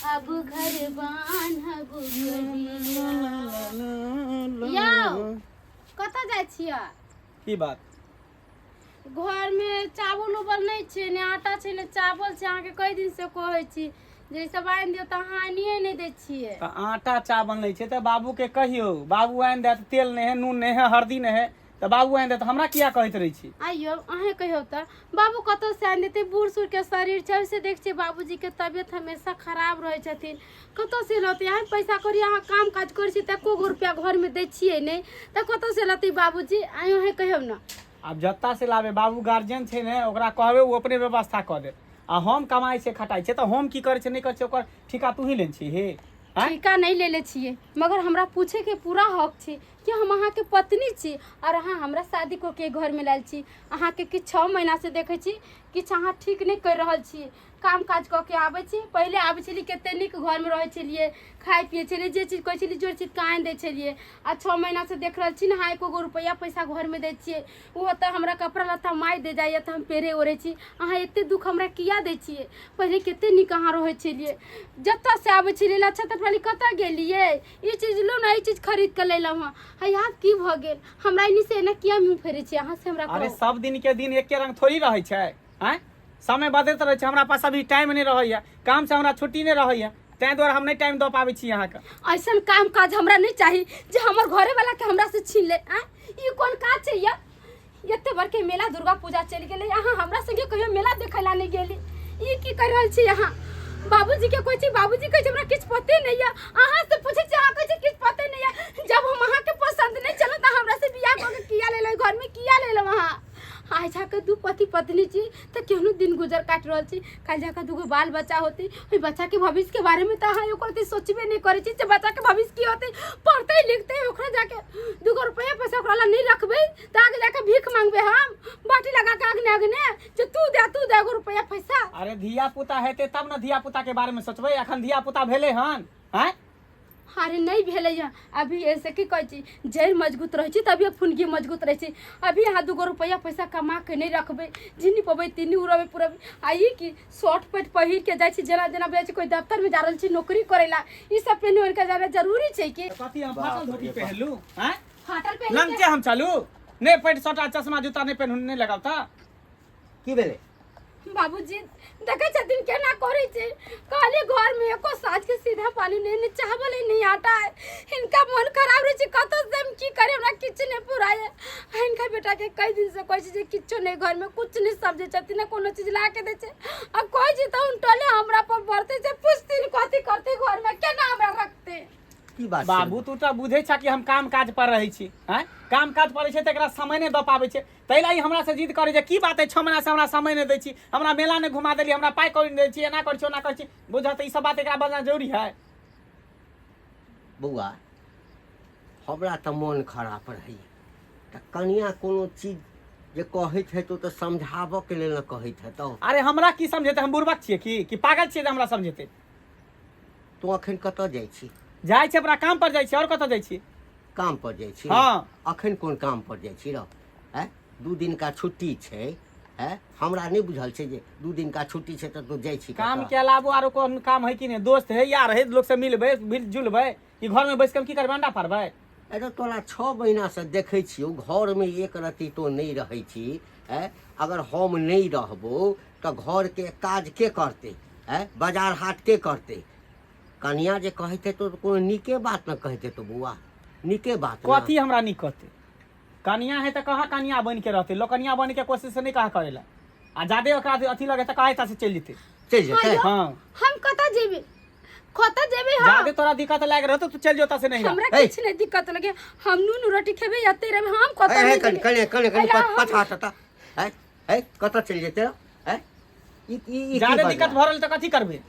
अब घर बान्हब कहिया। यौ कतऽ जाइ छियै? की बात? घरमे चावल उवल नहि छै, ने आटा छै ने चावल छै। अहाँके कई दिनसँ कहै छी जे ई सब आनि दियौ, तऽ अहाँ आनिए नहि दै छियै। तऽ आटा चावल नहि छै तऽ बाबूके कहियौ, बाबू आनि देत। तेल नहि है, नून नहि है, हरदी नहि है, तऽ बाबू आनि देत। हमरा किया कहैत रहै छी? आइयो अहें कहियौ तऽ बाबू कतऽसँ आनि देतै? बूढ़ सूढ़के शरीर छै, ओइसे देख छियै बाबूजीके तबियत हमेशा खराब रहै छथिन, कतऽसँ लौतै? अहाँ पैसा कौड़ी, अहाँ काम काज करै छी तऽ एको गो रुपैआ घरमे दै छियै नहि, तऽ कतऽसँ लौतै बाबूजी? आइयो अहें कहियौ ने। आब जत्ता से लाबे, बाबू गार्जियन छै ने, ओकरा कहबै, ओ अपने व्यवस्था कऽ देत। आ हम कमाइ छियै खटाइ छियै तऽ हम की करै छियै नहि करै छियै, ओकर ठीका तू ही लेने छी हे? आँय? ठीका नहि लेले छियै, मगर हमरा पूछैके पूरा हक छै कि हम अहाँके पत्नी छी आओर अहाँ हमरा शादी कऽ के घरमे लायल छी। अहाँके किछु 6 महीनासँ देखै छी किछु अहाँ ठीक नहि करि रहल छी। काम काज कऽ के आबै छी, पहिले आबै छलियै कते नीक घरमे रहै छलियै, खाइ पियै छलियै, जे चीज कहै छलियै जोड़ चीजके आनि दै छलियै। आ 6 महीनासँ देख रहल छी ने अहाँ एको गो रुपैआ पैसा घरमे दै छियै? ओहो तऽ हमरा कपड़ा लत्ता माय दे जाइए तऽ हम पेरे ओढ़ै छी। अहाँ एते दुःख हमरा किया दै छियै? पहिले कते नीक अहाँ रहै छलियै, जतऽसँ आबै छलियै, अच्छा तऽ पहिले कतऽ गेलियै, ई चीज लू ने, ई चीज खरीद कऽ लेलहुँ हँ। है आब की भऽ गेल? हमरा एनी से एना किया मुँह फेरै छियै अहाँ से हमरा अरे कहू। सब दिन के दिन एके रंग थोड़ी रहै छै? आँय, समय बदलैत रहै छै। हमरा पास अभी टाइम नहि रहैया, काम से हमरा छुट्टी नहि रहैया, ताहि दुआरे हम नहि टाइम दऽ पाबै छी अहाँके। ऐसन काम काज हमरा नहि चाही जे हमर घरे वाला के हमरा से छीन ले। आँय, ई कोन काज छै? या एते बड़के मेला दुर्गा पूजा चलि गेलै, अहाँ हमरा संगे कहियो मेला देखै ला नहि गेली। ई की कर रहल छी अहाँ? बाबूजी के कहै छी, बाबूजी कहै छै हमरा किछु पते नहि यऽ। अहाँ से पूछै छी, अहाँ कहै छी किछु पते नहि यऽ। जब हम अहाँके पसंद नहि छलहुँ तऽ हमरा से बियाह कऽ के किया लेलहुँ? घरमे किया लेलहुँ अहाँ? आइ जाकऽ दू पति पत्नी छी तऽ केहनो दिन गुजर काटि रहल छी। काल्हि जाकऽ दूगो बाल बच्चा होतै, ओहि बच्चाके भविष्यके बारेमे तऽ अहाँ एको रत्ती सोचबे नहि करै छी जे बच्चाके भविष्य की होतै, पढ़तै लिखतै। ओकरा जाके दूगो रुपैआ पैसा ओकरा लए नहि रखबै तऽ आगे जाके भीख मांगबै हम बाटी लगा के अगने अगने जे तू दे, तू दे एगो रुपैआ पैसा। अरे धिया पुता हेतै तब ने धिया पुता के बारे में सोचबै। अखन धिया पुता भेलै हन? आँय? अरे नहि भेलै हँ अभी। ऐसे की कहै छी, जड़ि मजबूत रहै छै तभिए फुनगी मजबूत रहै छै। अभी अहाँ दूगो रुपैआ पैसा कमा के नहि रखबै, जिन्नी पबै तिन्नी उड़बै पुरबै। आ ई की शर्ट पैंट पहिर के जाइ छी, जेना जेना बुझाइ छै कोइ दफ्तरमे जा रहल छी नौकरी करै ला। ई सब पहिन ओढ़ि के जाना जरूरी छै की? तऽ कथी हम फाटल धोती पहिरलू? आँय? फाटल पहिर के लंगचे हम चलू? नहि पैंट शर्ट आ चश्मा जूता नहि पहिनू, नहि लगाउ तऽ की भेलै? बाबूजी देखै छथिन केना करै छै। कहलियै घरमे एको साँझ के सीधा पानी नहि, नहि चावल है नहि आटा है। हिनका मन खराब रहै छै, कतऽ से हम की करी, हमरा किछु नहि पुराय। हिनका बेटाके कई दिन से कहै छै जे किछु नहि घरमे, किछु नहि समझै छथिन, ने कोनो चीज ला के दै छै। आ कहै छै तऽ उनटले हमरा पर बरतै छै। पुछथिन कथी करतै घरमे, केना हमरा रखतै? की बात छै? बाबू, तू तऽ बुझै छह कि हम काम काज पर रहै छी। आँय, काम काज पर रहै छै तऽ एकरा समय नहि दऽ पाबै छै, ताहि लए ई हमरासँ जिद करै छै। की बात है, 6 महीनासँ हमरा समय नहि दै छी, हमरा मेला नहि घुमा देली, हमरा पाइ कौड़ी नहि दै छी, एना करै छी ओना करै छी। बुझऽ तऽ ई सब बात एकरा बजना जरूरी है? बौआ, हमरा तऽ मोन खराब रहैए तऽ कनिया कोनो चीज जे कहैत हेतौ तऽ समझाबऽके लेल ने कहैत हेतौ। अरे हमरा की समझेतै? हम बुड़बक छियै की कि पागल छियै जे हमरा समझेतै? तू अखन कतऽ जाइ छी? जाइ छी अपना काम पर जाइ छी, आओर कतऽ जाइ छी? काम पर जाइ छी? हँ। अखन कोन काम पर जाइ छी रौ? आँय, 2 दिनका छुट्टी छै। आँय, हमरा नहि बुझल छै जे 2 दिनका छुट्टी छै तऽ तू जाइ छी काम कतऽ? के अलावो आरो कोन काम है कि नहि? दोस्त है, यार है, लोग से मिलबै मिल जुलबै कि घर में बैस के हम की करबै, अंडा पारबै? अरे तोरा 6 महीनासँ देखै छियौ घरमे एक रत्ती तो नहि रहै छी। आँय, अगर हम नहि रहबो तऽ घरके काज के करतै? आँय, बाजार हाट के करतै? कनिया जे कहैत हेतौ तऽ कोनो नीके बात ने कहैत हेतौ बौआ, नीके बात ने। कथी हमरा नीक कहतै? कनिया है तऽ कहाँ कनिया बनि के रहतै, लोकनिया बनि के कोशिश नहि कहाँ करै ला। आ जादे ओकरा अथी लगे तऽ कहाँ एतऽ से चलि जेतै। चलि जेतै? हँ। हम कतऽ जेबै, कतऽ जेबै हम? जादे तोरा दिक्कत लागि रहतौ तू चलि जो ओतऽ से नहीं। हमरा ए। किछु नहि दिक्कत लगे, हम नून रोटी खेबै एते रहबै, हम कतऽ हे नहि कनि जेबै। कनि कनि कनि अला, हम- पछा तता है है कतऽ चलि जेतै रौ? है ई ई ई की जादे बजला? दिक्कत भऽ रहल तऽ कथी करबै?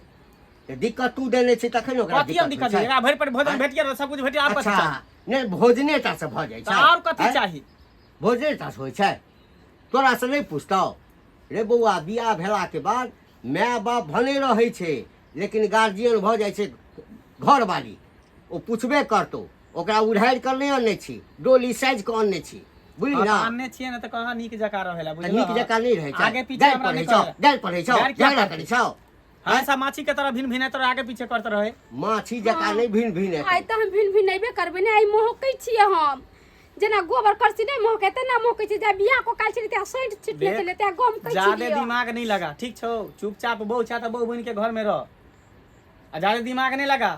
तऽ दिक्कत तू देने छी तखन ओकरा कथी हम दिक्कत होइ छै। एकरा भरि पेट भोजन आँय? भेट गेल, सब कुछ भेट गेल, आब कथी अच्छा चाही? नहि भोजने टा से भऽ जाइ तऽ छै? आओर कथी आँय? चाही? भोजने टा से होइ छै? तोरा से नहि पुछतौ रे बौआ? बियाह भेलाके बाद माय बाप भने रहै छै लेकिन गार्जियन भऽ जाइ छै घरवाली। ओ पुछबे करतौ। ओकरा उधारि कऽ नहि अनने छी, डोली साजि कऽ अनने छी, बुझली हँ, ना? तऽ आनने छियै ने तऽ कहाँ नीक जकाँ रहै ला तऽ बुझलह? नीक जकाँ नहि रहै छै? आगे पीछे गारि हमरा पढ़ै नहि छौ? करै। गारि पढ़ै छौ? गारि किया झगड़ा पढ़तै? करै छौ? हमेशा माछी के तरह भिन भिनाइत रहे, आगे पीछे करते रहे। माछी जकाँ नहि भिन भिन। आइ तऽ हम भिन भिनेबे करबै ने, आइ महकै छियै हम जेना गोबर करसी नहि महकै तेना महकै छै। जा बियाह को काल छलै त्या सैंट छिटने देख, छलै त्या गमकै ज्यादे छलियै। दिमाग नहीं लगा, ठीक छौ? चुपचाप बहु छा तऽ बहु बन के घर में रह आ ज्यादे दिमाग नहीं लगा।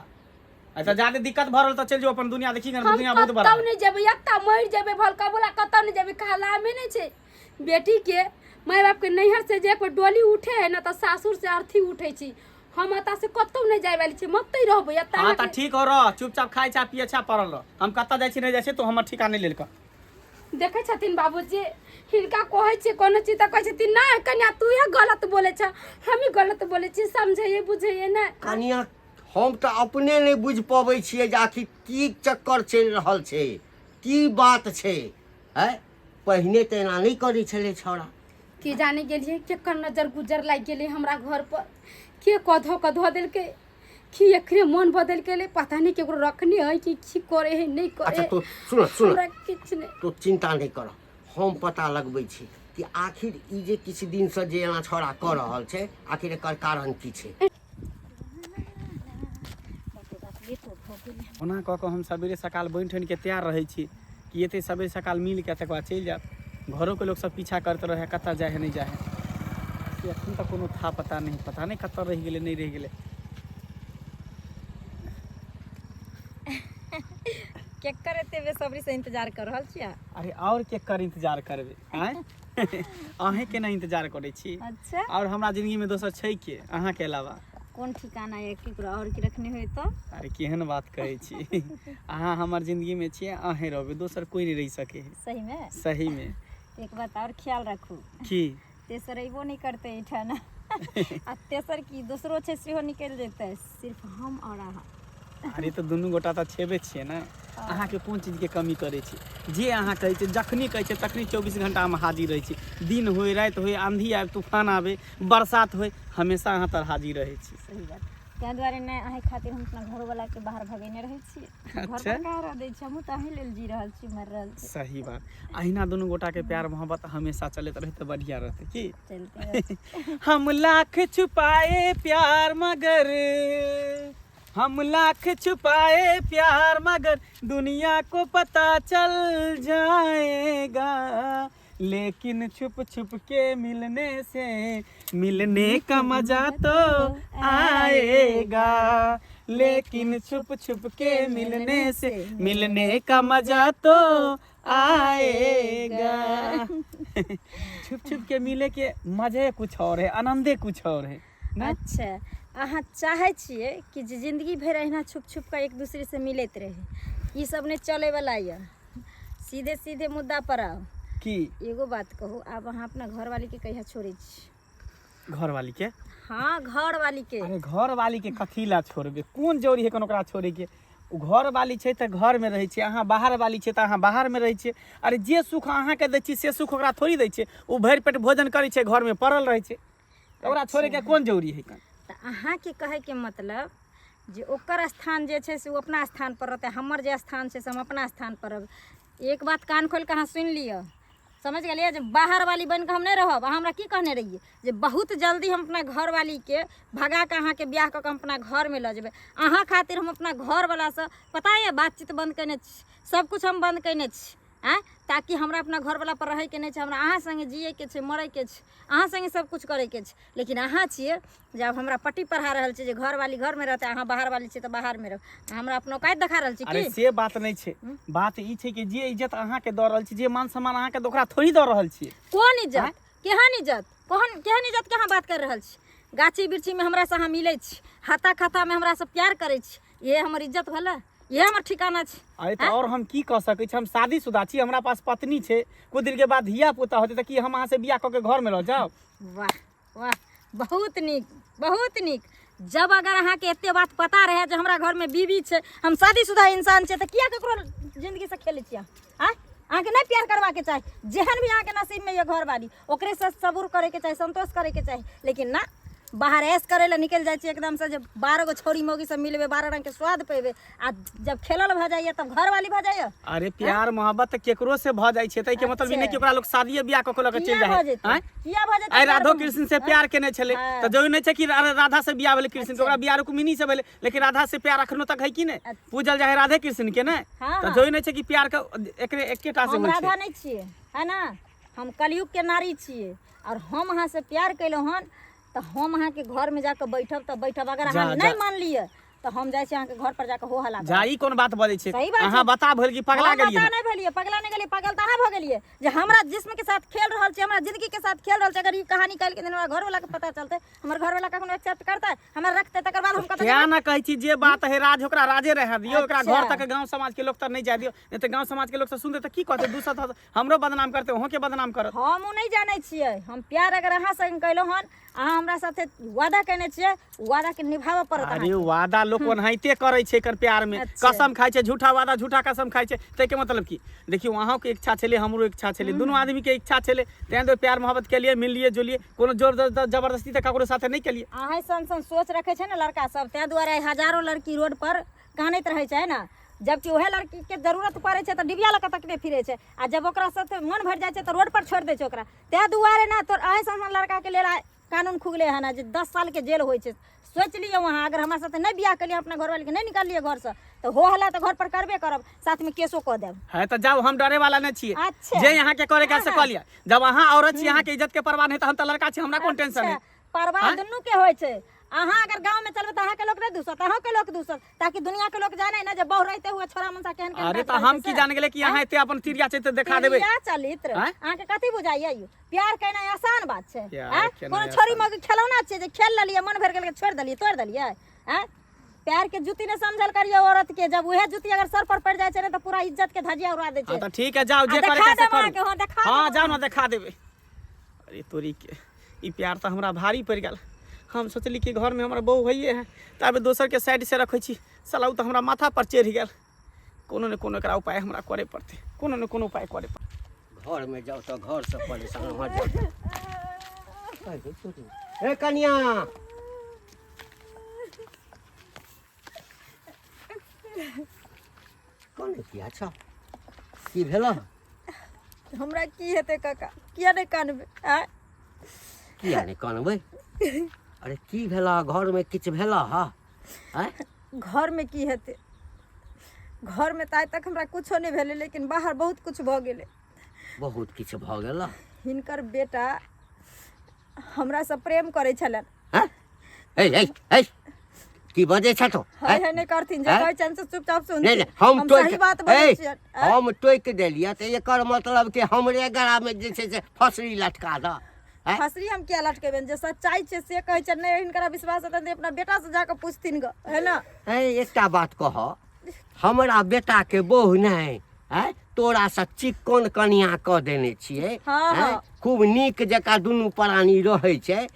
अच्छा, ज्यादे दिक्कत भऽ रहल तऽ चलि जो अपन दुनिया देखी। हम दुनिया बहुत बड़ा कतौ है। नहि जेबै, एतऽ मरि जेबै भलका बोला, कतौ नहि जेबै। कहलामे नहि छै बेटी के माय बाप के नैहर से जे एक बेर डोली उठे है ने तऽ सासुर से अर्थी उठे छी। हम एतऽ से कतौ नहि जाय वाली छी, मते रहबै एतऽ। हाँ तऽ ठीक हो, रह चुपचाप, खाइ छा पिए छा पड़ल रह। हम कतऽ जाइ छी नहि जाइ छी, तो हमर ठिका नहि लेल कर। देखै छथिन बाबूजी, हिनका कहै छियै कोनो चीज तऽ कहै छथिन नहि कन्या तू गलत बोलै छ, हमही गलत बोलै छियै। समझैए बुझैए नहि। कनिया, हम तऽ अपने नहि बुझि पबै छियै जे आखिर की चक्कर चलि रहल छै, की बात छै। आँय, पहिने तऽ एना नहि करै छलै छौड़ा। की जाने गेलियै केकर नजर गुजर लागि गेलै हमरा घर पर, के कऽ धऽ कऽ धऽ देलकै कि एकरे मन बदलि गेलै, पता नहि केकरो रखने है कि की करे है नहि करे। अच्छा तो सुन सुन। हमरा किछु नहि। तो चिन्ता नहि कर, हम पता लगबै छी कि आखिर ई जे किछु दिनसँ जे एना छौड़ा कऽ रहल छै, आखिर एकर कारण की छै। ओना कऽ कऽ हम सवेरे सकाल बनि ठनि के तैयार रहै छी कि एते सवेरे सकाल मिल के तकर बाद चलि जायब। घरोके लोक सब पीछा करैत रहै, कतऽ जाइ है नहि जाइ है, से एखन तक कोनो था पता नहि, पता नहि कतऽ रहि गेलै नहि रहि गेलै। केकर एते बेसब्री से इंतजार कर रहल छियै? अरे आओर केकर इंतजार करबै? आँय, अहें के नहि इंतजार करै छी? अच्छा। आओर हमरा जिंदगीमे दोसर छै के अहाँके अलावा? कोन ठिकाना यऽ, केकरो और के रखने होय तऽ? अरे केहन बात कहै छी अहाँ, हमर जिंदगीमे छियै, अहें रहबै, दोसर कोइ नहि रहि सकै है। सही में? सहीमे। एक बात और ख्याल राखू। की? तेसर अयबो नहि करतै एहिठाम, आ तेसर की दोसरो छै सेहो निकलि जेतै, सिर्फ हम और अहाँ। अरे तऽ दुनू गोटा तऽ छेबे छियै ने। अहाँके कोन चीजके कमी करै छी? जे अहाँ कहै छियै, जखनी कहै छियै तखनी 24 घंटा हम हाजिर रहै छी। दिन होय राति होय, आंधी आबे तूफान आबे बरसात होय, हमेशा अहाँ तर हाजिर रहै छी। सही बात, ताहि दुआरे ने अहीं खातिर हम अपना घरोवलाके बाहर भगेने रहै छी। घर अच्छा। पर कहाँ रह दै छी? हमहूँ तऽ अहीं लेल जी रहल छी, मरि रहल छी। सही बात, अहिना दुनू गोटाके प्यार मोहब्बत हमेशा चलैत रहै तऽ बढ़िआँ रहतै की? चलते रहत। हम लाख छुपाए प्यार मगर, हम लाख छुपाए प्यार मगर दुनिया को पता चल जाएगा, लेकिन छुप छुप के मिलने से मिलने का मजा तो आएगा, लेकिन छुप छुप के मिलने से मिलने का मजा तो आएगा। छुप छुप के मिले के मजे कुछ और है, आनंदे कुछ और है ना? अच्छा, अहाँ चाहै छियै कि जे जिंदगी भरि अहिना छुप छुप कऽ एक दूसरे से मिलैत रहै? ई सब नहि चलैवला यऽ। सीधे सीधे मुद्दा पर आउ। की? एगो बात कहू, आब अहाँ अपना घरवाली के कहिया छोड़ै छी? घरवाली के? हाँ, घरवाली के। अरे घरवाली के कथी ला छोड़बे? कोन जरूरी है कोनो ओकरा छोड़े के? ओ घरवाली छै तऽ घरमे रहै छै, अहाँ बाहर वाली छै तऽ अहाँ बाहरमे रहै छियै। अरे जे सुख अहाँके दै छी से सुख ओकरा थोड़ी दै छियै। ओ भरि पेट भोजन करै छै, घरमे पड़ल रहै छै, तऽ ओकरा छोड़ेके कोन जरूरी है? तऽ अहाँके कहैके मतलब जे ओकर स्थान जे छै से ओ अपना स्थान पर रहतै, हमर जे स्थान छै से हम अपना स्थान पर रहबै। एक बात कान खोलि कऽ अहाँ सुनि लिअ, समझ गेलियै? जे बाहर वाली बनि कऽ हम नहि रहब। अहाँ हमरा की कहने रहियै? जे बहुत जल्दी हम अपना घरवालीके भगा कऽ अहाँके बियाह कऽ कऽ हम अपना घरमे लऽ जेबै। अहाँ खातिर हम अपना घरवलासँ पता यऽ बातचीत बन्द केने छी, सबकिछु हम बन्द केने छी। आँय, ताकि हमरा अपना घरवला पर रहैके नहि छै, हमरा अहाँ सङ्गे जियैके छै, मरैके छै, अहाँ सङ्गे सबकिछु करैके छै। लेकिन अहाँ छियै जे आब हमरा पट्टी पढ़ा रहल छी जे घरवाली घरमे रहतै, अहाँ बाहरवाली छी तऽ बाहरमे रहू। अहाँ हमरा अपना औकात देखा रहल छी। अरे की से बात नहि छै, बात ई छै कि जे इज्जत अहाँके दऽ रहल छी, जे मान सम्मान अहाँके, ओकरा थोड़ी दऽ रहल छी। कोन इज्जत? केहन इज्जत? कोन केहन इज्जत के अहाँ बात कर रहल छी? गाछी वृक्षीमे हमरासँ अहाँ मिलै छी, हाथा खातामे हमरासँ प्यार करै छी, इहे हमर इज्जत भेलै? इहे हमर ठिकाना छै? अरे तऽ आओर हम की कऽ सकै छी? हम शादीशुदा छी, हमरा पास पत्नी छै, कुछ दिन के बाद धिया पुता होतै, तऽ की हम अहाँ से बियाह कऽ के घरमे रह जाउ? वाह वाह, बहुत नीक, बहुत नीक। जब अगर अहाँके एते बात पता रहै जे हमरा घरमे बीवी छै, हम शादीशुदा इंसान छै, तऽ किया ककरो जिंदगीसँ खेलै छियै अहाँ? आँय, अहाँके नहि प्यार करबाके चाही? जेहन भी अहाँके नसीबमे यऽ घरवाली, ओकरेसँ सबुर करैके चाही, संतोष करैके चाही, लेकिन ना। बाहर ऐश करै लए निकलि जाइ छी एकदमसँ जे 12 गो छौड़ी मौगी सब मिलबै, 12 रङ्गके स्वाद पेबै, आ जब खेलल भऽ जाइए तब घरवाली भऽ जाइए। अरे प्यार मोहब्बत तऽ केकरो से भऽ जाइ छै, ताहिके मतलब ई नहि कि ओकरा लोक शादिये बियाह कऽ के लऽ के चलि किया जाइ भऽ है। जेतै? आँय? किया भऽ जेतै आइ प्यार राधो मोहब्बत? कृष्ण से प्यार केने छलै हाँ। तऽ जरूरी नहि छै कि राधा से बियाह भेलै कृष्ण के, ओकरा बियाह रुक्मिणी से भेलै, लेकिन राधा से प्यार अखनो तक है कि नहि? पूजल जाइ है राधे कृष्ण के ने, हाँ, तऽ हाँ। जरूरी नहि छै कि प्यार के एकरे एकेटा से हम होइ राधा छै। नहि छियै, है ना? हम कलयुग के नारी छियै, और हम अहाँ से प्यार केलहुँ हन तऽ हम अहाँके घरमे जाकऽ बैठब तऽ बैठब, अगर जा, अहाँ नहि जा। मानलियै तऽ हम जाइ छी अहाँके घर पर जाकऽ हो हल्ला करब। जा, ई कोन बात बजै छै? सही बात अहाँ छै। बता भेल कि पगला हम गेलियै? बता नहि भेलियै, पगला नहि गेलियै, पागल तऽ अहाँ भऽ गेलियै जे हमरा जिस्म के साथ खेल रहल छी, हमरा जिंदगी के साथ खेल रहल छी। अगर ई कहानी काल्हि के दिन हमरा घरवाला के पता चलतै, हमर घरवाला कखनो एक्सेप्ट करतै, हमरा रखतै, तकर बाद हम कतऽ क्या जेबै? ना कहै छी जे बात है राज ओकरा राजे रहै दियौ, ओकरा घर अच्छा। तक गांव समाज के लोक तऽ नहि जाय दियौ, नहि तऽ गांव समाज के लोक सब सुनतै तऽ की कहतै? दूसर तऽ हमरो बदनाम करतै, अहूँ के बदनाम करत। हम ओ नहि जानै छियै। हम प्यार अगर अहाँ संग केलहुँ हन, अहाँ हमरा साथे वादा केने छियै, वादाके निभाबऽ पड़त अरे अहाँके। वादा लोक ओनाहिते करै छै, एकर प्यार में अच्छा। कसम खाइ छै, झूठा वादा झूठा कसम खाइ छै। ताहिके मतलब की देखियौ, अहूँके इच्छा छलै, हमरो इच्छा छलै, दुनू आदमीके इच्छा छलै, तेँ दुआरे प्यार मोहब्बत केलियै, मिललियै जुलियै, कोनो जोर जबरदस्ती तऽ ककरो साथे नहि केलियै। अहाँ सन सन सोच रखै छै ने लड़का सब, ताहि दुआरे आइ हजारो लड़की रोड पर कानैत रहै छै ने, जबकि उएह लड़कीके जरूरत पड़ै छै तऽ डिबिया लऽ कऽ तकने फिरै छै, आ जब ओकरा साथे मन भरि जाइ छै तऽ रोड पर छोड़ि दै छै ओकरा। ताहि दुआरे ने तोर अहीं सन सन लड़काके लेल आइ कानून खुगलै हन जे 10 सालके जेल होइ छै। सोचि लियौ अहाँ, अगर हमरा साथे नहि बियाह केलियै, अपना घरवालीके नहि निकाललियै घरसँ, तऽ हो हल्ला तऽ घर पर करबे करब, साथमे केसो कऽ देब। है तऽ जाउ, हम डरे वाला नहि छियै। अच्छा। जे अहाँके करे के से कऽ लिअ। जब अहाँ औरत छी, अहाँके इज्जत के परवाह नहि, तऽ हम तऽ लड़का छी, हमरा कोन टेंशन है? अच्छा, परवाह दुनू के होइ छै। अहाँ अगर गाँव में चलबै तऽ अहाँके लोक नहि दूसत, अहूँके लोक दूसत, ताकि दुनिया के लोक जाने ना जे बहु रहते हुए छोरा मनसा केहन केहन अरे काज तऽ करै हम छै की से। जान गेलै कि अहाँ एते अपन तिरिया चरित्र देखा देबै? तिरिया चरित्र आँय? अहाँके कथी बुझाइया? यौ प्यार केनाइ आसान बात छै? प्यार आँय? केनाइ कोनो छोरी आसान। मौगी खेलौना छै जे खेल लेलियै, मन भरि गेल छोड़ि देलियै, तोड़ि देलियै? आँय, प्यार के जूती नहि समझल करियौ औरत के, जब उहे जूती अगर सर पर पड़ि जाइ छै ने तऽ पूरा इज्जत के धजिया उड़ा दै हाँ छै। तऽ ठीक है, जाउ, जे आ करे देखा के से देब करू। अहाँके, हाँ, देखा हाँ देब जाउ ने, देखा देबै। अरे तोरी के, ई प्यार तऽ हमरा भारी पड़ि गेल। हम सोचली कि घरमे हमर बहु होइए है, ताबे दोसरके साइड से रखै छी, साला ओ तऽ हमरा माथा पर चढ़ि गेल। कोनो ने कोनो एकरा उपाय हमरा करे पड़तै, कोनो ने कोनो उपाय करे पड़तै। घरमे जाउ तऽ घरसँ परेशान भऽ जाउ। अरे तोरी। हे कनिया, कोन किया छ? की भेल? हमरा की हेतै काका? किया नहि कानबै? आँय? किया नहि कानबै? अरे की भेला? घरमे किछु भेला? हा आँय? घरमे की हेतै? घरमे तऽ आइ तक हमरा कुछो नहि भेलै, लेकिन बाहर बहुत कुछ भऽ गेलै। बहुत किछु भऽ गेल? हिनकर बेटा हमरासँ प्रेम करै छलनि। हँ? हे हे हे, की बजै छ तो? है है नहि करथिन जे आँय? कहै छनि से चुपचाप नहि सुनथिन। नहि, हम हम टोकि सही बात बजै हे, छियनि। आँय? हम टोकि देलियै तऽ एकर मतलब कि हमरे गरामे जे छै से फसरी लटका दऽ? आँय? फसरी हम किया लटकेबनि? जे सच्चाइ छै से कहै छनि। नहि हिनकरा विश्वास हेतनि तऽ अपना बेटासँ जाकऽ पुछथिन गऽ, है ने? हे, एकटा बात कह, हमरा बेटाके बहु नहि आँय तोरासँ चिक्कन कनिया कऽ देने छियै? हाँ, आँय? हाँ। खूब नीक जकाँ दुनू प्राणी रहै छै,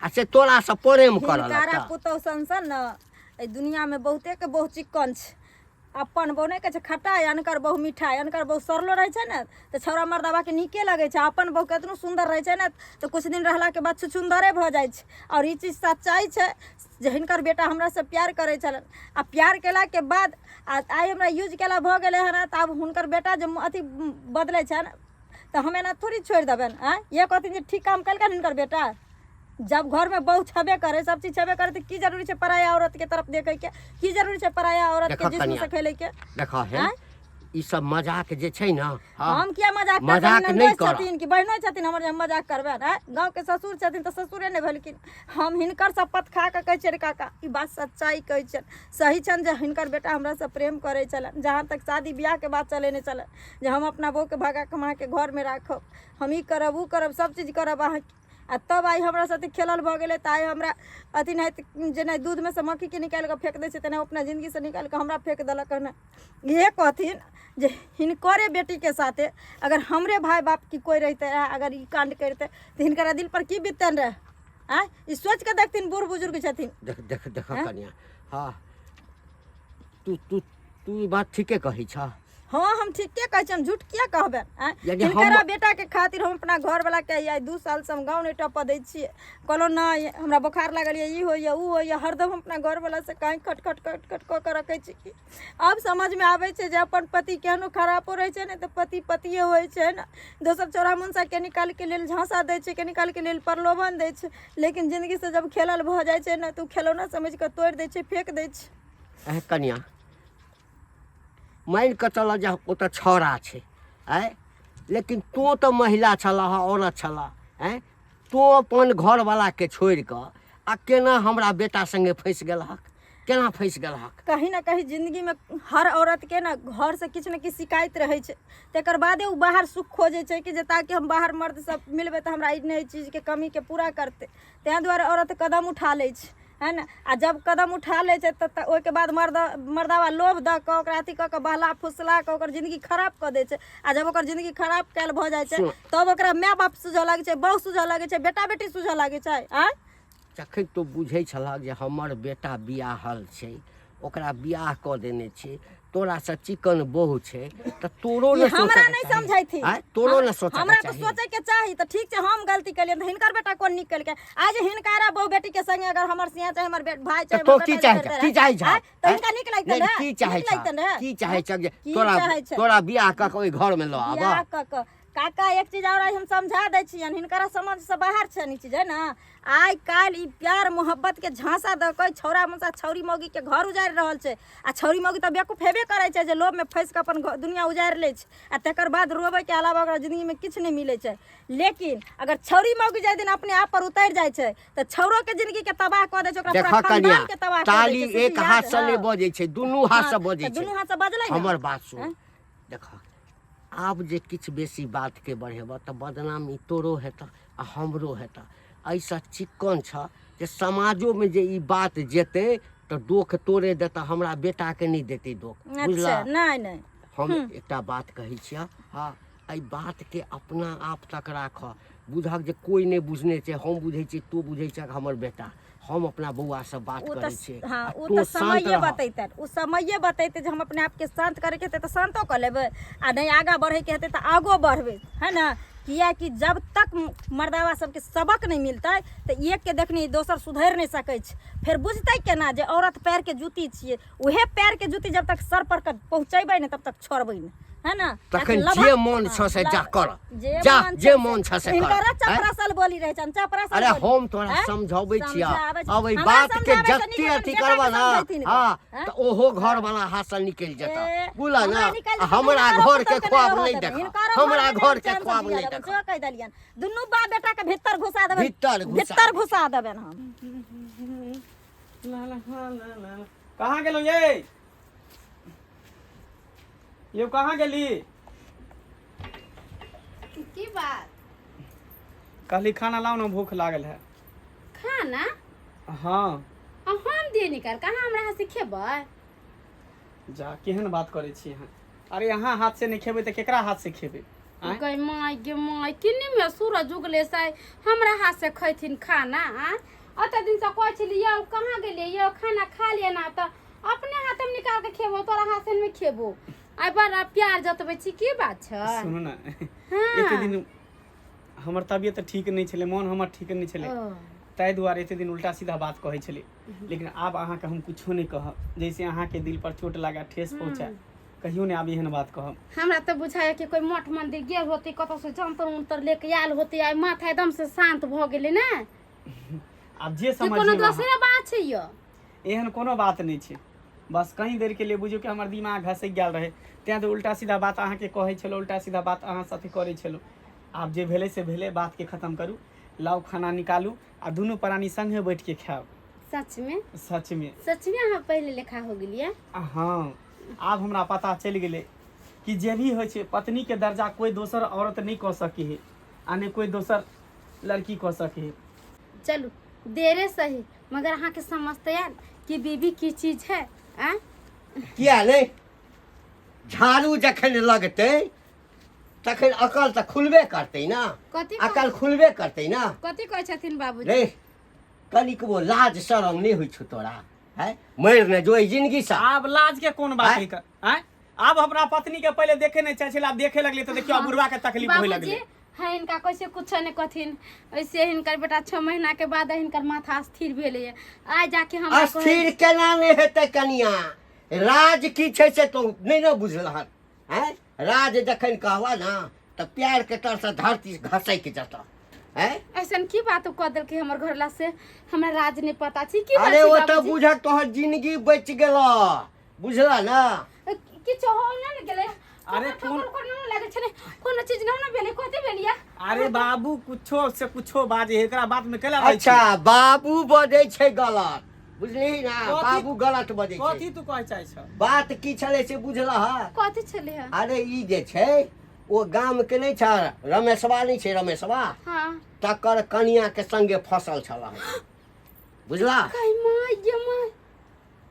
आ से तोरासँ प्रेम करऽ हिनकारा लगता? पुतहु सन सन ने एहि दुनियामे बहुतेके बहु चिक्कन छै। अपन बहु नहि कहै छै खट्टा, अनकर बहु मीठा। अनकर बहु सड़लो रहै छै ने तऽ छौड़ा मर्दाबाके नीके लगै छै। अपन बहु केतनो सुन्दर रहै छै ने तऽ किछु दिन रहलाके बाद छुछुन्दरे भऽ जाइ छै। आओर ई चीज सच्चाइ छै जे हिनकर बेटा हमरासँ प्यार करै छलनि, आ प्यार केलाके बाद आ आइ हमरा यूज केला भऽ गेलै हन। तऽ आब हुनकर बेटा जे अथी बदलै छनि तऽ हम एना थोड़ी छोड़ि देबनि? आँय, इएह कहथिन जे ठीक काम केलकनि हिनकर बेटा? जब घरमे बहु छेबे करे, सब चीज छेबे करे, तऽ की जरूरी छै पराया औरतके तरफ देखैके? की जरूरी छै पराया औरतके देखऽ जिस्म कनिया। से खेलैके? देखऽ हे, आँय? ई सब मजाक जे छै ने, हाँ, हम किया मजाक करबै? मजाक नहि ननदोसि करऽ। छथिन कि बहिनो छथिन हमर जे हम मजाक करबै? आँय, गाँवके ससुर छथिन तऽ ससुरे नहि भेलखिन? हम हिनकर शपथ खा कऽ कहै छियनि काका, ई बात सच्चाइ कहै छियनि, सही छनि जे हिनकर बेटा हमरासँ प्रेम करै छलनि। जहाँ तक शादी बियाहके बात चलै नहि छलनि जे हम अपना बहुके भगा कऽ हम अहाँके घरमे राखब, हम ई करब, ओ करब, सब चीज करब अहाँके, आ तब आइ हमरा साथे खेलल भऽ गेलै तऽ आइ हमरा अथी नहि जेना दूधमे सँ मक्खीके निकालि कऽ फेक दै छै तेना अपना जिन्दगीसँ निकालि कऽ हमरा फेक देलक हन। इएह कहथिन जे हिनकरे बेटीके साथे अगर हमरे भाय बाप की कोइ रहितै रहए, अगर ई काण्ड करितै तऽ हिनकरा दिलपर की बीततनि रहए? आँय, ई सोचि कऽ देखथिन, बूढ़ बुजुर्ग छथिन। देख देख देख कनिया, हाँ, तू तू तू ई बात ठीके कहै छह। हाँ हम ठीके कहै छी, हम झूठ किया कहबै? आँय यानी हम हिनकरा बेटाके खातिर हम अपना घरवलाके आइ 2 सालसँ हम गाँव नहि टपऽ दै छियै। कहलहुँ नहि हमरा बोखार लागल यऽ, ई होइए ओ होइए, हरदम हम अपना घरवलासँ कहीं खट खट खट खट कऽ कऽ रखै छी। कि आब समझमे आबै छै जे अपन पति केहनो खरापो रहै छै ने तऽ पति पतिए होइ छै ने। दोसर चौरा मुनसा कनि कालके लेल झाँसा दै छै, कनि कालके लेल प्रलोभन दै छै, लेकिन जिन्दगीसँ जब खेलल भऽ जाइ छै ने तऽ ओ खेलौना समझि कऽ तोड़ि दै छै, फेक दै छै। अहे कनिया, मानि कऽ चलऽ जे ओतऽ छौड़ा छै, आँय, लेकिन तोँ तऽ महिला छलह, औरत छलह, आँय, तोँ अपन घरवलाके छोड़ि कऽ आ केना हमरा बेटा सङ्गे फँसि गेलहक, केना फँसि गेलहक? कहीं ना कहीं जिंदगीमे हर औरतके ने घरसँ किछु ने किछु शिकायत रहै छै, तकर बादे ओ बाहर सुख खोजै छै कि जे ताकि हम बाहर मर्द सब मिलबै तऽ हमरा ई ने चीजके कमीके पूरा करतै। ताहि दुआरे औरत कदम उठा लै छै, है ने? आ जब कदम उठा लै छै तऽ ओहिके बाद मर्दावा लोभ दऽ कऽ ओकरा अथी कऽ कऽ बहला फुसला कऽ ओकर जिंदगी खराब कऽ दै छै। आ जब ओकर जिंदगी खराब कयल भऽ जाइ छै तब ओकरा माय बाप सूझऽ लागै छै, बहु सूझऽ लागै छै, बेटा बेटी सूझऽ लागै छै। आँय जखन तू बुझै छलहक जे हमर बेटा बियाहल छै, ओकरा बियाह कऽ देने छै, तोरासँ चिकन बहु छै, तऽ तोरो ई ने हमरा सोचऽके नहि चाही। समझैथिन। आँय, तोरो ने सोचऽके हमरा तऽ चाही। सोचैके चाही। तऽ ठीक छै, हम गलती केलियै तऽ हिनकर बेटा कोन नीक केलकै? आइ जे हिनकारा बहु बेटी के संगे अगर हमर सिया चाहे हमर भाई तऽ चाहे तो हमर की बेटा चाहै जे छह? करतै की चाहै छह? आँय, तऽ आँय? हिनका नीक लगतनि नहि, रहए? की चाहै नीक छह? लगतनि रहए? की चाहै छह जे की तोरा चाहै छह? तोरा बियाह कऽ के ओहि घरमे लऽ आबऽ? बियाह कऽ कऽ काका एक चीज और हम समझा दै छियनि, हिनकर समझ से बाहर छनि ई चीज, है ने? आइ काल्हि ई प्यार मोहब्बत के झांसा दऽ कऽ छौड़ा मुसा छौरी मौगी के घर उजाड़ि रहल छै। आ छौरी मौगी तऽ बेवकूफ हेबे करै छै जे लोभमे फँसि कऽ अपन दुनिया उजाड़ि लै छै, आ तकर बाद रोबैके अलावा ओकरा जिन्दगीमे किछु नहि मिलै छै। लेकिन अगर छौरी मौगी जाहि दिन अपने आप पर उतरि जाइ छै तऽ छौड़ोके जिन्दगीके तबाह कऽ दै छै, ओकरा पूरा देखऽ कनिया, खानदानके तबाह कऽ दै ताली छै, से एक चीज हाथ याद से नहि हँ। बजै छै, दुनू हाथ हँ से बजै तऽ छै। दुनू हाथसँ बजलै ने। हमर बात सुन, आँय? देखऽ आब जे किछु बेसी बातके बढ़ेबह तऽ बदनामी तोरो हेतह आ हमरो हेतह। एहिसँ चिक्कन छह जे समाजोमे जे ई बात जेतै तऽ दोख तोरे देतह, हमरा बेटाके नहि देतै दोख। अच्छा बुझलह? नहि नहि, हम एकटा बात कहै छियह, हँ, एहि बातके अपना आप तक राखऽ। बुझहक जे कोइ नहि बुझने छै, हम बुझै छियै, तू बुझै छह हमर बेटा। हम अपना बौआसँ बात ओ करै तऽ छियै हँ आ ओ तू तऽ शान्त समये रह। बतेतनि, ओ समये बतेतै जे हम अपने आपके शान्त करैके हेतै तऽ शान्तो कऽ लेबै, आ नहि आगाँ बढ़ैके हेतै तऽ आगो बढ़बै, है ने? किएकि जब तक मर्दावा सबके सबक नहि मिलतै तऽ एकके देखनी दोसर सुधरि नहि सकै छै। फेर बुझतै केना जे औरत पैरके जूती छियै? उहे पैरके जूती जब तक सर पर के पहुँचेबै नहि तब तक छोड़बै नहि, है ना? तखन जे मन छौ से जा कर, जा जे मन छौ से कर। हिनकर चपरासल बोली रहै छनि, चपरासल अरे बोली। हम तोरा आँय? समझाबै छियह, समझाबै छी। अब एहि हमरा बात के समझाबै से जते नीक अपन अथी बेटाके करबह ना, समझैथिन गऽ। हाँ, आँय? तऽ ओहो घर वाला हाथ से निकलि जेतह, ए, बुझलह हमरा ना? निकलि आ जेतै, हमरा हिनकरो घर के पुतौहके नहि ख्वाब रहऽ नहि देबै, देखह, हिनकरो हमरा घरमे घर नहि के चैनसँ ख्वाब जियऽ नहि देबै, देखह। सेहो कहि देलियनि। दुनू बाप बेटाके भीतर घुसा देबनि, भीतर घुसा भीतर घुसा देबनि हम। ला ला ला ला ला। कहाँ गेलहुँ ये? यौ कहाँ गेली? की बात? कहली खाना लाउ ने, भूख लागल है। खाना? हाँ। आ हम दिए निकाल कहाँ, हमरा हाथ से खेबै? जा, केहन बात करै छी अहाँ? अरे अहाँ हाथ से नहि खेबै तऽ केकरा हाथ से खेबै? आँय? गई माय गे माय, किन्नी में सूरज उगले से हमरा हाथ से खैथिन खाना? आँय, ओते दिन से कहै छली यौ कहाँ गेलियै यौ, खाना खा लिअ ना, तऽ अपने हाथ में निकाल के खेबो, तोरा हाथ से नहि खेबो। आइ बड़ा प्यार जतबै छी, की बात छै? सुनू ने, हाँ। एते दिन हमर तबियत ठीक नहि छलै, मोन हमर ठीक नहि छलै, ओ, ताहि दुआरे एते दिन उल्टा सीधा बात कहै छलै। लेकिन आब अहाँके हम कुछो नहि कहब जैसे अहाँके दिल पर चोट लगा, ठेस पहुँचाए, कहियो नहि आब एहन बात कहब। हमरा तऽ बुझाइए कि कोइ मठ मंदिर गेल होतै, कतौसँ जंतर उंतर लेके आयल होतै, आइ माथा एकदम से शान्त भऽ गेलै ने। आब जे कि कोनो समझियौ अहाँ। दोसरे बात छै यौ? एहन कोनो बात नहि छै, बस कहीं देरके लिए बुझियौ कि हमर दिमाग घसकि गेल रहै, तेँ तऽ उल्टा सीधा बात अहाँके कहै छलहुँ, उल्टा सीधा बात अहाँ साथे करै छलहुँ। आब जे भेलै से भेलै, बातके खतम करू, लाउ खाना निकालू आ दुनू प्राणी संगे बैठके खायब। सच में? सच में। सच में अहाँ पहिले लेखा हो गेलियै? हाँ, आब हमरा पता चलि गेलै कि जे भी होइ छै पत्नीके दर्जा कोइ दोसर औरत नहि कऽ सकै है आ नहि कोइ दोसर लड़की कऽ सकै है। चलू देरे सही, मगर अहाँके समझते आयल कि बीबी की चीज है? आँय? किया नहि, झाड़ू जखन लगतै तखन अकल तऽ खुलबे करतै ने। कथी? अकल खुलबे करतै ने। कथी कहै छथिन बाबूजी? रे कनिकबो लाज शरम नहि होइ छौ तोरा? है मरि ने जो एहि जिनगी से। आब लाज के कोन बात आँय? है? आँय, आब अपना पत्नी के पहिले देखे नहीं चाहे छलै, आब देखे लगले तऽ देखियौ आब बुढ़वा के तकलीफ होय बाबूजी लगले। हाँ हिनका कैसे कुछ नहीं कथिन, ऐसे हिनकर बेटा 6 महीना के बाद हिनकर माथा स्थिर भेलै। आइ जाके हमरा कहै- अस्थिर केना नहि हेतै कनिया? राज की छै से तो नहि ने बुझलहक। हैं, राज जखन कहबह ने तऽ प्यार के तरसँ धरती घसकि जेतह। हैं, ऐसन की बात कऽ देलकै हमर घरला से हमरा राज नहीं पता छै की बात अरे छै ओ तऽ बाबूजी? बुझक तोहर जिंदगी बचि गेलह, बुझलह ने? किछु हो ना ने गेलै। अरे ठोकर उकर ना लागल छलै, कोनो चीज ना ने भेलै, कथी भेलिया? अरे बाबू कुछो से कुछो बाजे है, एकरा बात में केला रहै छी? अच्छा, बाबू बजै छै गलत, बुझलिही ना? कथी- बाबू गलत बजै छै। कथी तू कहै चाहै छ? बात की छलै से बुझलह? कथी छलै है? अरे ई जे छै ओ गाम के नहि छै रमेशवा, नहि छै रमेशवा? हाँ। तकर कनिया के संगे फसल छल, बुझला? कहीं माय गे माय,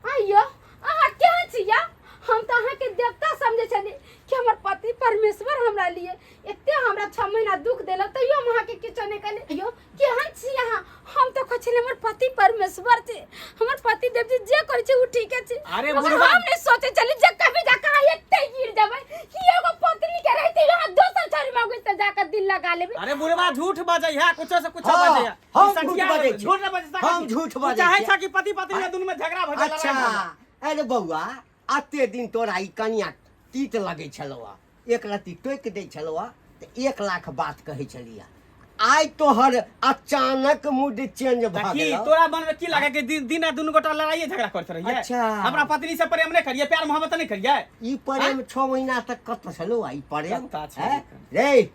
आइयो अहाँ केहन छियै? हम तऽ अहाँके देवता समझै छली कि हमर पति परमेश्वर हमरा लिए। एते हमरा 6 महीना दुख देलक तैयो हम अहाँके किछो नहि कहली। आइयो केहन छी अहाँ? हम तऽ कहै छली हमर पति परमेश्वर छै, हमर पति देव जी जे करै छै ओ ठीके छै। अरे मगर बुढ़वा- हम नहि सोचै छली जे कभी जाके अहाँ एते गिर जेबै कि एगो पत्नी के रहिते अहाँ दोसर छौरी मौगी से जाके दिल लगा लेबै। अरे बुढ़वा झूठ बजै है, कुछो से कुछो हाँ, बजै है। हम ई संठिया झूठ बजै छी। झूठ नहि बजै सकै हम छी। झूठ तू बजै चाहै छी। छ कि पति पत्नी में दुनू में झगड़ा भऽ जाय, लड़ाई अच्छा भऽ जाय। अरे बौआ, अते दिन तोरा ई कनिया तीत लगै छलौ, एक रत्ती टोकि दै छलौ तऽ 1 लाख बात कहै छलियै, आइ तोहर अचानक मूड चेंज तऽ भऽ की गेलौ। तोरा मन में की लागे कि दिन दिन रात दुनू गोटा लड़ाइए झगड़ा करैत रहियै? अच्छा। अपना पत्नी से प्रेम नहि करियै, प्यार मोहब्बत नहि करियै? ई प्रेम 6 महीना तक कतऽ छलौ ई प्रेम? कतऽ छलै? हैं? रे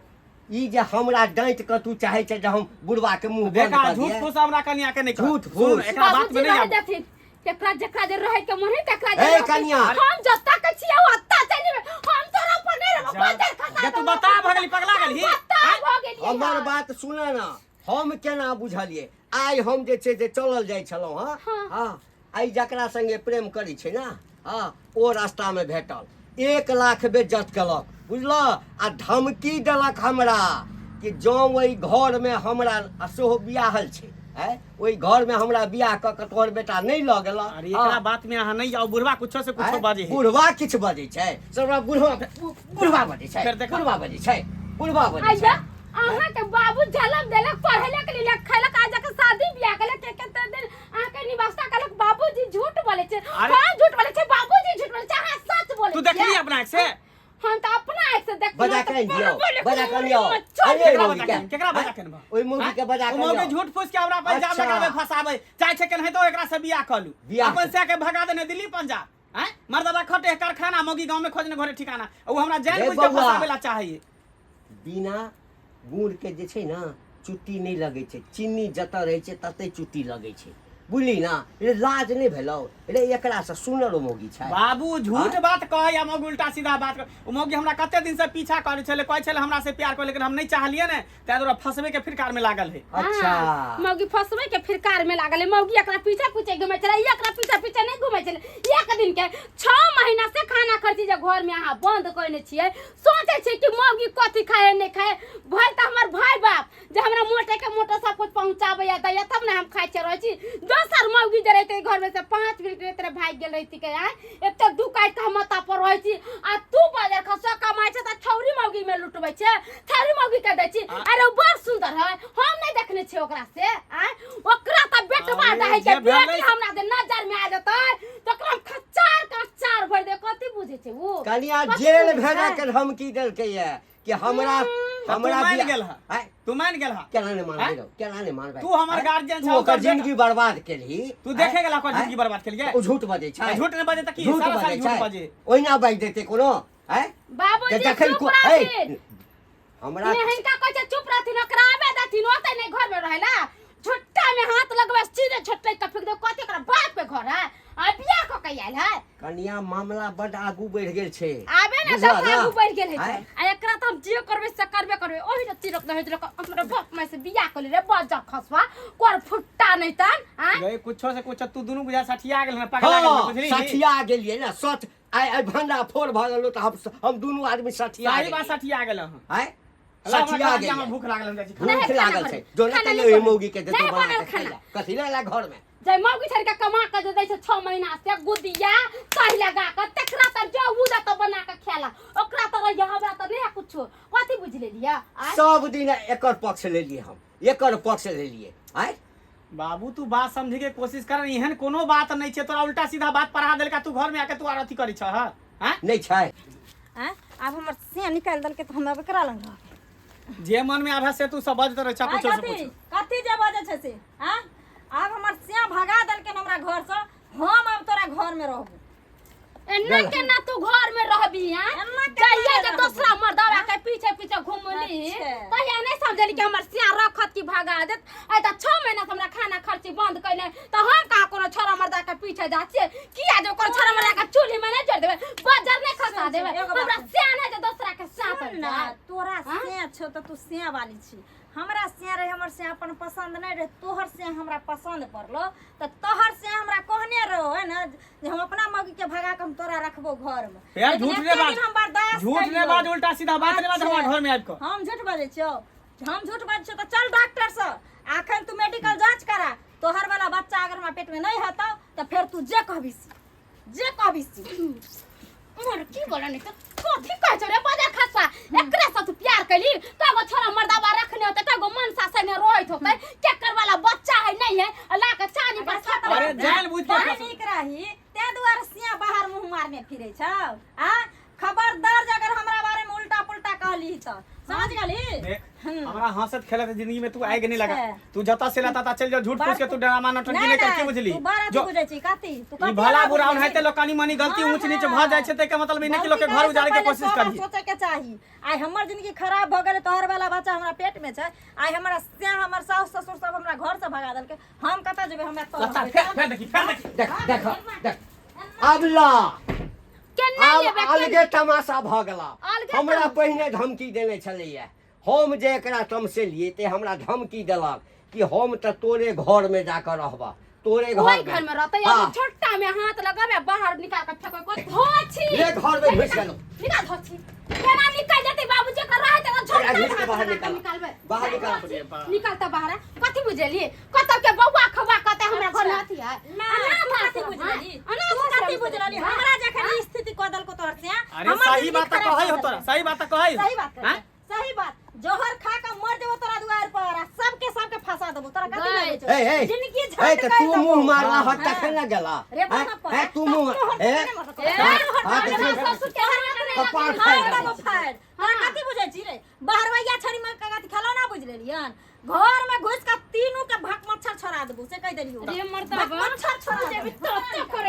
ई जे हमरा डाँटि कऽ तू चाहै छै जे हम बुढ़वा के मुंह बंद देखा कऽ झूठ दियै। फूस हमरा कनिया के नहि कह। झूठ सुन, फूस। एकरा बात बाबूजी में नहीं रह आबू। देथिन, एकरा जेकरा जे रहे के मन है तकरा जे ए, रहतै। कनिया। हम जत्ता के छियै ओत्ता चलि जेबै, हम तोरा पर नहि रहबौ, जा। बजर खसा जे तू देबौ। बता भऽ गेली, पगला गेलही? हम बता आँय? भऽ गेलियै हमर हन। बात सुन ने, हम केना बुझलियै? आइ हम जे छै से चलल जाइ छलहुँ हँ, हाँ। हँ, आइ जकरा संगे प्रेम करै छै ने, हँ, ओ रास्तामे भेटल, 1 लाख बेज्जत केलक, बुझलह? आ धमकी देलक हमरा कि जँ ओहि घरमे हमरा, आ सेहो बियाहल छै, आँय, ओहि घरमे हमरा बियाह कऽ कऽ तोहर बेटा नहि लऽ गेलह। अरे एकरा बात में अहाँ नहीं जाओ, बुढ़वा कुछो से कुछो आँय? बाजे है। बुढ़वा किछु बजै छै? सबरा बुढ़वा बुढ़वा बजै छै। फेर देखा। बुढ़वा बजै छै, बुढ़वा बजै छै। आइया अहाँ के बाबू जलम देलक, पढ़ेलक लिखलक खेलक, आज जाके शादी बियाह केलक, के के दिन अहाँ के निवास्ता केलक। बाबूजी झूठ बोले छै? अरे- हम झूठ बोले छै? बाबूजी झूठ बोले छै, अहाँ सच बोले तू छियै? देखली अपना आँख से? हम तऽ अपना आँख से देखली। बजा के आनि दियौ, बजा के आनि दियौ। आनियौ केकरा मौगी बजा के। के केकरा बजा के अनबह? ओहि मौगी के बजा ओ के मौगी आनियौ। झूठ फूस के हमरा पर इल्जाम अच्छा। लगावे, फंसावे चाहे छै, केनाहितो एकरा से बियाह कऽ लू। बियाह अपन से के भगा देने दिल्ली पंजाब। आँय, मर्दबा खटे है कारखाना, मौगी गांव में खोजने घरे ठिकाना, ओ हमरा जान रे बुझ के बौआ। फंसावे ला चाहिए। बिना गुड़ के जे छै ने चुट्टी नहि लगै छै, चीनी जतऽ रहै छै ततै चुट्टी लगै छै, बुझली ना? रे लाज नहि भेलौ रे? एकरासँ सुनर मौगी छै। बाबू झूठ आँय? बात कहै या मौगी उल्टा सीधा बात कहै। ओ मौगी हमरा कते दिन से पीछा करै छलै, कहै छलै हमरा से प्यार करै, लेकिन हम नहि चाहलियै ने, ताहि दुआरे फंसबे के फिरकार में लागल है। अच्छा। हाँ, मौगी फंसबे के फिरकार में लागल है। मौगी एकरा पीछे पीछे घुमै छलै, ई एकरा पीछे पीछे नहि घुमै छलै। एक दिन के 6 महीना से खाना खर्ची जे घर में अहाँ बंद कयने छियै, सोचै छियै कि मौगी कथी खाए नहि खाए। भरि तऽ हमर भाय बाप जे हमरा मोटे के मोटे सब कुछ पहुँचाबैया दैया तब ने हम खाइ छियै रहै छी। दोसर मौगी जे रहितै घर में से 5 मिनट रहितै रहे, भागि गेल रहितै के आँय। एते दू काटि कऽ हम माथा पर रहै छी आ तू बाजार खसुआ कमाइ छै तऽ छौरी मौगी में लुटबै छै, छौरी मौगी के दै छी। अरे ओ बड़ सुन्दर है, हम नहि देखने छियै ओकरा से आँय। ओकरा तऽ बेटवा अरे दहै के जे भेलै बेटी हमरा जे नजर में आ जेतै तऽ ओकरा हम खच्चार के अचार भरि दे। कथी बुझै छै ओ? कनिया कथी जेल बुझै भेजऽ छै? के धमकी देलकै ये कि हमरा तऽ तू हमरा मान बियाह- गेल हँ? आँय? तू मान गेल हँ? केना नहि मानबै आँय? रौ, केना नहि मानबै? तू हमर आँय? गार्जियन तू छह, ओकर ओकर बेटा- जिंदगी बर्बाद केलही। तू देखे गेला ओकर आँय? जिंदगी बर्बाद केलियै? ओ झूठ बजै छै? झूठ नहि बजै तऽ की? झूठ सारा बजै सारी झूठ छै। बजै। ओहिना बाजि देतै कोनो? आँय? बाबूजी जे जखन चुप को- ऐ, रहथिन। हमरा ने हिनका कहै छै चुप रहथिन, ओकरा आबे देथिन ओतै नहि घर में रहेला। झुट्टा में हाथ लगबै सीधे झुट्टे के फेंक दे। कथी ओकरा बाप के घर है आ बियाह कऽ के आयल है? कनिया मामला बड आगू बढ़ि गेल छै। आबे ने बुझलह दस ना? आगू बढ़ि गेल है। आँय? आ एकरा तऽ हम जे करबै से करबे करबै। ओहि जे तिरक दहेज लऽ कऽ हमरा बाप माय से बियाह कऽ ले रे बजर खसुआ कर फुट्टा नहि तन आँय? गई कुछो से कुछो तू दुनू बुझा सठिया गेल हन, पगला गेल हन, हँ, बुझली? सठिया गेलियै ने सच। आइ आइ भंडा फोड़ भऽ गेलो तऽ हम दुनू आदमी सठिया सही बात, गेलियै। सठिया गेल हन। आँय? ला, हमरा सठिया खाना दिया, गेलै। हमरा भूख लागल, हम जाइ छी खाना। नहीं, भूख खाना लागल बनल। छै जो खाना ने नहीं ओहि बनल। मौगी के देतो नहीं बना बनल के खाइ खाना। ला कथी ला घर में जे मौगी छड़ के कमा के जे दै छै 6 महीना से गुदिया तही लगा के तकरा त जो उ त बना के खेला ओकरा त रहिया हमरा त नहीं है कुछो कथी बुझ लेलिया आय सब दिन एकर पक्ष लेलिए हम एकर पक्ष लेलिए आय बाबू तू बात समझे के कोशिश कर एहन कोनो बात नहीं छै तोरा उल्टा सीधा बात पढ़ा देलका तू घर में आके तू आर अथी करै छह हैं नहीं छै आँय आब हमर सिया निकालि देलकै तऽ हम आब एकरा लग रहबै जे मन में आबे से तू सब बजत रहे छह आँय, कुछो से कथी कुछो कथी जे बजै छै से आँय आब हमर सिया भगा देलकै हमरा घरसँ हम आब तोरा घरमे रहबो एन्ना केना तू घर में रहबी हैं एन्ना केना जाइए जे रहबी? दोसरा मर्दवा के पीछे पीछे घुमली अच्छा। तहिया नहीं समझली कि हमर सिया रखत कि भगा देत आइ त 6 महीना से हमरा खाना खर्ची बंद कैले त हम कहाँ कोनो छोरा मर्दा के पीछे जा छियै किया जे ओकर छोरा मर्दा के चूल्ही में नहीं जड़ देबै बजर नहीं खसा देबै एगो बात हमरा सिया नहीं जे दोसरा के साथ सुन ना तोरा हाँ? सिया छौ तऽ तू सिया वाली छी हमरा सिया रहे हमर सिया अपन पसंद नहीं रहे तोहर सिया हमरा पसंद पड़लो तऽ तोहर सिया हमरा कहने रहो है ना जे हम अपना मौगी के भगा के हम तोरा रखबो घर में यार लेकिन झूठ एते ने बाज दिन हम बर्दाश्त झूठ ने करियो। बाज उल्टा सीधा बात ने बाज हमरा अच्छा। घर में आबि कऽ हम झूठ बाजै छियौ हम झूठ बाजै छियौ तऽ चल डॉक्टर से अखन तू मेडिकल जांच करा तोहर वाला बच्चा अगर हमरा पेट में नहीं हेतौ तऽ फेर तू जे कहबी से जे कहबी से मोर की बोला नहीं तो कथी कहै छौ रे बजा खसा एकरा से तू प्यार कैली कगो छोरा मर्दावा रखने होते कगो मनसा संगे रहैत होते केकर वाला बच्चा है नहीं है आ ला के चानी पर छत अरे जान बुझ के बड़ नीक रही तें दुआरे सिया बाहर मुंह मारने फिरै छौ आ खबरदार जे अगर हमरा बारे में उल्टा पुल्टा कहली तऽ समझ गेली देख हमरा हंसत खेलत जिंदगी में तू आग नहीं लगा अच्छा। तू जता से लता चल जा झूठ फूस के तू ड्रामा नौटंकी नहीं कर की बुझली तू बड़ा जो तू बुझै छी कथी तू ई कथी भला बड़ा बुरा बुझै होते छी? लोग कनी मनी गलती हाँ, ऊंच नीच हाँ। भऽ जाइ छै तै के मतलब ई नहीं कि लोग के गलती घर उजाड़े के करे से कोशिश पहिले करिए सोचे के चाही आइ हमर जिंदगी खराब भऽ गेलै तोहर वाला बच्चा हमरा पेट में छै आइ हमरा से हमर साउस ससुर सब हमरा घर से भगा देलकै हम कतऽ जेबै हमरा तो लता फेर फेर देखी फेर देखी देख देख देख आब ला केना आब लेबै अलगे तमाशा भऽ गेला अलगे हमरा तमाशा। पहिने धमकी देने छलैया हम जे एकरा तमसेलियै ते हमरा धमकी देलक कि हम तऽ तोरे घरमे जाकऽ रहबह तोरे ओहि घर घर में रहते हाँ। एगो छोटा में हाथ लगाबे बाहर निकाल के फेंको को धोछी ले घर में घुसि गेलहुँ। निकाल धोछी केना निकल जेतै बाबूजी के रहै त छोटा एकरा घुसि के हाथ बाहर लगा के निकाल। निकालबै बाहर निकाल। धोछी। निकाल त बाहर कथी बुझलिए कतौ के बौआ खवा कतै हमरा घर में अथी है ना, अनाथ तू कथी आश्रम, बुझलही? हाँ? अनाथ तू कथी आश्रम बुझलही? हाँ? हमरा जखन ई स्थिति कऽ देलको तोहर से अरे हमर सही जिंदगी बात तऽ खराब कहै हो कऽ तोरा देलकै। सही बात तऽ कहै सही बात कहै हाँ? छै, सही बात जहर खा के मर जेबो तोरा दुआर पर आ सबके सबके फंसा देबो तोरा कथी गई। लागै छौ ए ए जिंदगी ए झट तऽ कर तू देबो। मुँह मारला हाँ। हत तखन ने गेला रे हैं? बाप हैं, तू मुँह ए ए ए, हाँ, तऽ हमरा ठीक। ससुर के हाथ नहि कपार लगै। फाड़ि फाड़ देबो। देबो फाड़ तोरा कथी बुझै छी रे बहरवैया छड़ी में कथी खेलौना बुझ लेलियन घर में घुस के तीनू के भक मच्छर छोड़ा देबो से कहि देलियो रे मर्दबा भक मच्छर छोड़ा जेबी देबो तो तो करे।